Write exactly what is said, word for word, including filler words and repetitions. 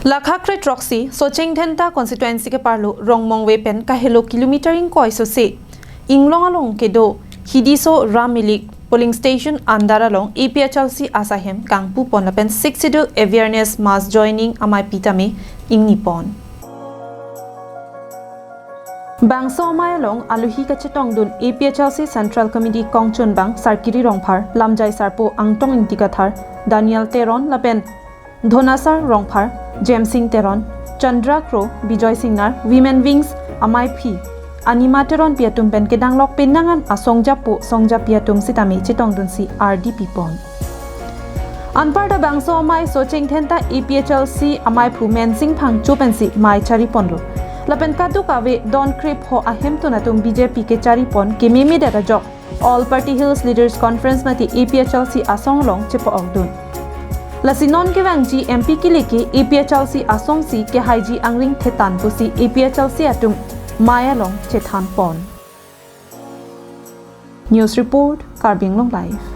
Lakha kre throksi Socheng Dhenta constituency keparlo Rongmongve pen kahelo kilometer ingkoi sose Inglong along kedo Hidiso Ram Milik polling station under along A P H L C asaihem kangpupon lapen Sixth Schedule awareness mass joining amei pitame ingnipon. Bangso amei along aluhi kachetongdun A P H L C Central Committee kongchunbang Sarkiri Rongphar, Lamjai Sarpo Angtong Ingti Kathar, Daniel Teron lapen Dhonasar Rongphar, Jemsing Teron, Chandra Kro, Bijoy Singnar, Women Wings ameiphi Anima Teronpi atum pen kedanglok penang an asongjapo songjapi atum sitame chetongdunsi ardi pipon. Anparta bangso amei Socheng Dhenta A P H L C ameiphu Mensing Phangcho pensi mei chariponlo. Lapen kadokave don krepho ahemtun atum B J P kecharipon kememedet ajok All Party Hills Leaders Conference mate A P H L C asong along chepa-okdun. Lasi non kevangji M P kile ke A P H L C asongsi kehaiji angring thetan pusi A P H L C atum mei along chethanpon. News report, Karbi Anglong Live.